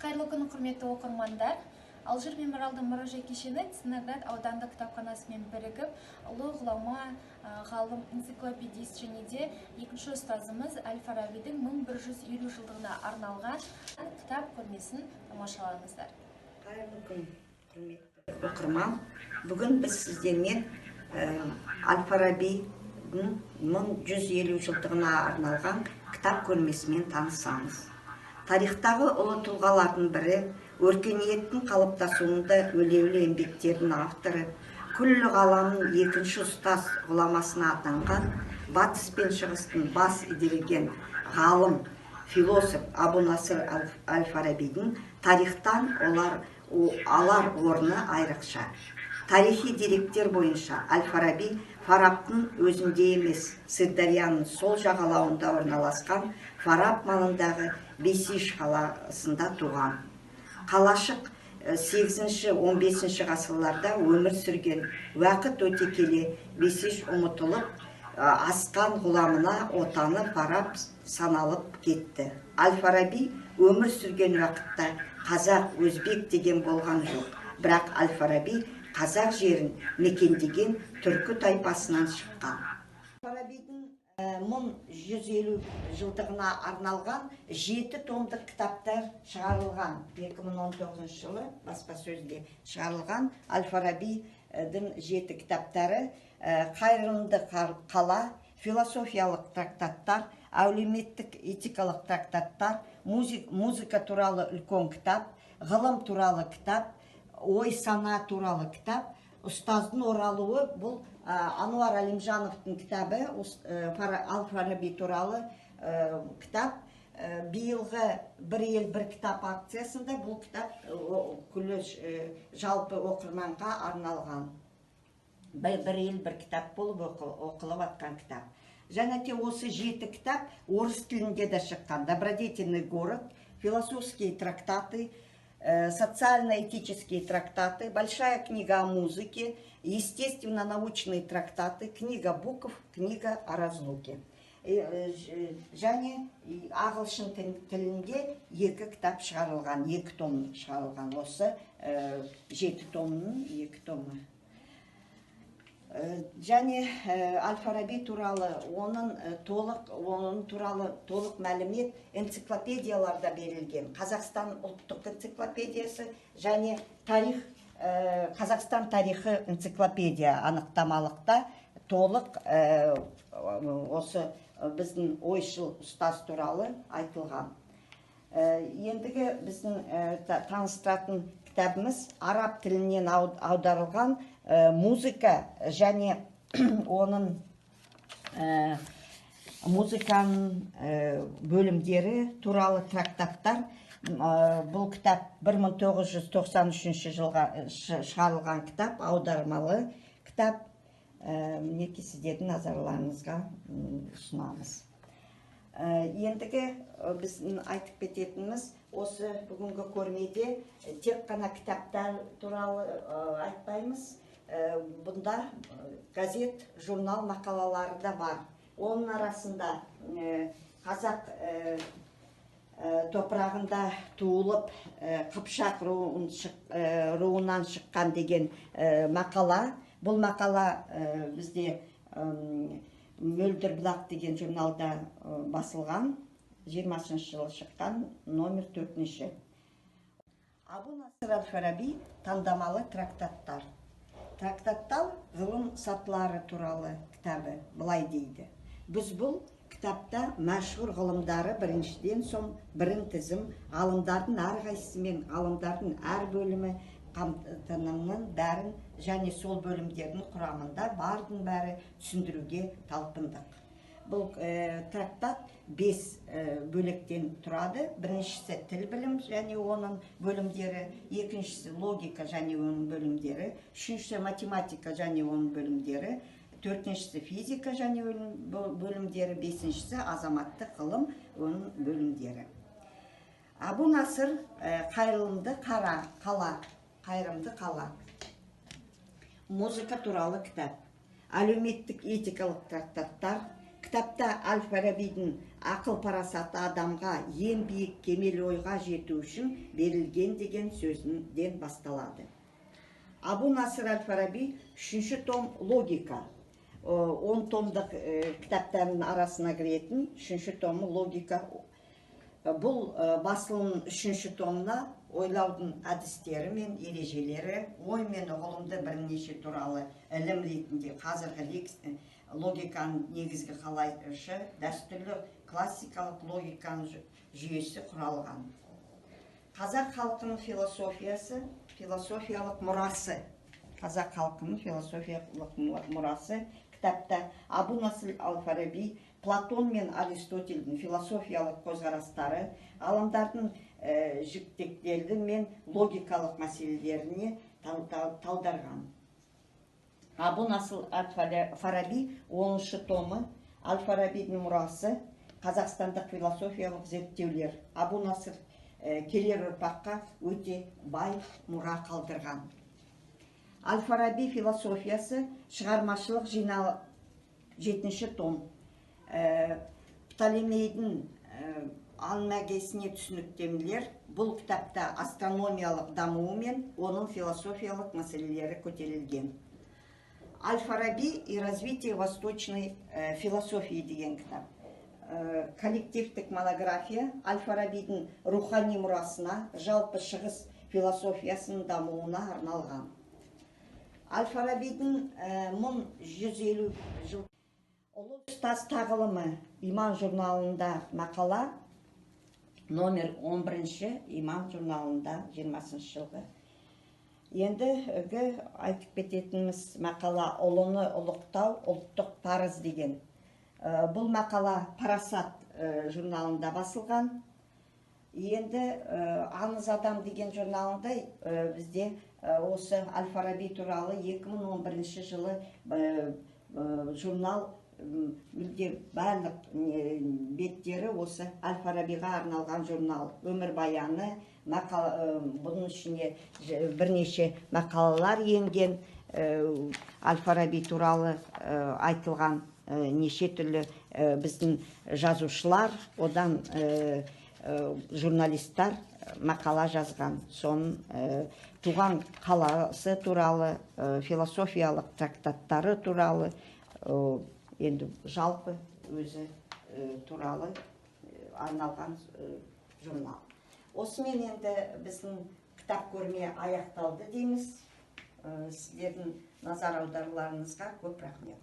Қайырлы күн, құрметті оқырмандар! Алжир мемориалды мұражай кешені Целиноград аудандық кітапханасымен бірігіп, ұлы ғұлама, ғалым, энциклопедист және де екінші ұстазымыз әл Фарабидің 1150 жылдығына арналған кітап көрмесін тамашалаңыздар. Қайырлы күн, құрметті оқырман! Бүгін біз сіздермен әл Фарабидің 1150 жылдығына арналған кітап көрмесімен танысамыз. Тарихтағы ұлы тұлғалардың бірі, өркениеттің қалыптасуында елеулі еңбектердің авторы, күллі ғаламның екінші ұстаз ғұламасына атанған, батыс пен шығыстың бас идірген ғалым, философ Абу Насыр әл Фарабидің тарихтан олар алар орны айрықша. Тарихи деректер бойынша, әл Фараби Фарабтың өзінде емес, Сырдарияның сол жағалауында орналасқан Фараб маңындағы Бесиш қаласында туған. Қалашық 8-15 ғасырларда өмір сүрген. Уақыт өте келе Бесиш ұмытылып, асқан ғұламына отаны Фараб саналып кетті. Әл Фараби өмір сүрген уақытта қазақ, өзбек деген болған жоқ, бірақ әл Фараби қазақ жерін мекендеген түркі тайпасынан шыққан. Фарабидің 1150 жылдығына арналған жеті томдық кітаптар шығарылған. 2019 жылы баспасөзде шығарылған әл Фарабидің жеті кітаптары: «Қайырымды қала», философиялық трактаттар, әлеуметтік этикалық трактаттар, музыка туралы үлкен кітап, ғылым туралы кітап, ой сана туралы кітап, «Ұстаздың оралуы». Бұл Ануар Әлімжановтың кітабы, әл Фараби туралы кітап. Биылғы «Бір ел, бір кітап» акциясында бұл кітап күллі жалпы оқырманға арналған «Бір ел, бір кітап» болып оқылып жатқан кітап. Және де осы жеті кітап орыс тілінде де шыққан: «Добродетельный город», философские трактаты, социально-этические трактаты, большая книга о музыке, естественно-научные трактаты, книга букв, книга о разлуке. Және ағылшын тілінде екі кітап шығарылған, екі том шығарылған, осы жеті томның екі томы. Және әл Фараби туралы оның туралы толық мәлімет энциклопедияларда берілген: Қазақстан ұлттық энциклопедиясы және тарих, Қазақстан тарихы энциклопедия анықтамалықта толық осы біздің ойшыл ұстаз туралы айтылған. Ендігі біздің таныстыратын кітабымыз араб тілінен аударылған музыка және оның музыканың бөлімдері туралы трактаттар. Бұл кітап 1993 жылға шығарылған кітап, аудармалы кітап. Мінекей, сіздердің назарларыңызға ұсынамыз. Ендігі біздің айтып кететініміз, осы бүгінгі көрмеде тек қана кітаптар туралы айтпаймыз. Бұнда газет, журнал мақалалары да бар. Оның арасында қазақ топырағында туылып, қыпшақ руынан шыққан деген мақала. Бұл мақала бізде «Мөлдір бұлақ» деген журналда басылған, 20-жылы шыққан, номер төртінші. Абу Насыр әл Фараби таңдамалы трактаттар. Трактаттар ғылым сатылары туралы кітабы былай дейді: «Біз бұл кітапта мәшһүр ғылымдары біріншіден соң бірін тізім, ғалымдардың әрқайсысы мен ғалымдардың әр бөлімі қамтынының бәрін және сол бөлімдердің құрамында бардың бәрі түсіндіруге талпындық». Бұл трактат бес бөлектен тұрады. Біріншісі – тіл білім және оның бөлімдері, екіншісі – логика және оның бөлімдері, үшіншісі – математика және оның бөлімдері, төртіншісі – физика және оның бөлімдері, бесіншісі – азаматтық ғылым, оның бөлімдері. Абу Насыр «Қайырымды қала», «Қайырымды қала», музыка туралы кітап, әлеуметтік этикалық трактаттар. Кітапта әл Фарабидің ақыл парасаты адамға ең биік кемел ойға жету үшін берілген деген сөзінен басталады. Абу Насыр әл Фараби, үшінші том, «Логика». 10 томдық кітаптардың арасына кіретін үшінші томы «Логика». Бұл басылымның үшінші томына ойлаудың әдістері мен ережелері, ой мен ұғымды бірнеше туралы ілім ретінде қазіргі логиканың негізгі қалайшы дәстүрлі классикалық логиканың жүйесі құралған. Қазақ халқының философиясы, философиялық мұрасы. Қазақ халқының философиялық мұрасы кітапта Абу Насыр ал Фараби Платон мен Аристотельдің философиялық көзқарастары, ғаламдардың жіктектері мен логикалық мәселелеріне талдарған. Абу Насыр әл Фараби 10-шы томы, әл Фарабидің мұрасы, қазақстандық философиялық зерттеулер. Абу Насыр келер ұрпаққа өте бай мұра қалдырған. Әл Фараби философиясы шығармашылық жинағы, жетінші том. Птолемейдің Алмагестіне түсініктемелер. Бұл кітапта астрономиялық дамуы мен оның философиялық мәселелері көтерілген. Аль Фараби и развитие восточной философии деген кітап. Коллективтік монография Аль Фарабидің рухани мұрасына, жалпы шығыс философиясының дамуына арналған. Әл Фарабидің 1150 жыл ұлы ұстаз тағылымы, Иман журналында мақала, номер 11, Иман журналында 20 жылғы. Ендігі айтып кететініміз мақала, «Ұлыны ұлықтау – ұлттық парыз» деген. Бұл мақала Парасат журналында басылған. Енді «Аңыз адам» деген журналында бізде осы әл Фараби туралы 2011 жылы журнал мүлде барлық беттері осы әл Фарабиға арналған журнал. Өмірбаяны, мақала, бұның ішіне бірнеше мақалалар енген, әл Фараби туралы айтылған неше түрлі біздің жазушылар, одан журналисттар мақала жазған. Соның туған қаласы туралы, философиялық трактаттары туралы, енді жалпы өзі туралы арналған журнал. Осымен енді біздің кітап көрме аяқталды дейміз. Сіздердің назар аударуларыңызға көп рахмет.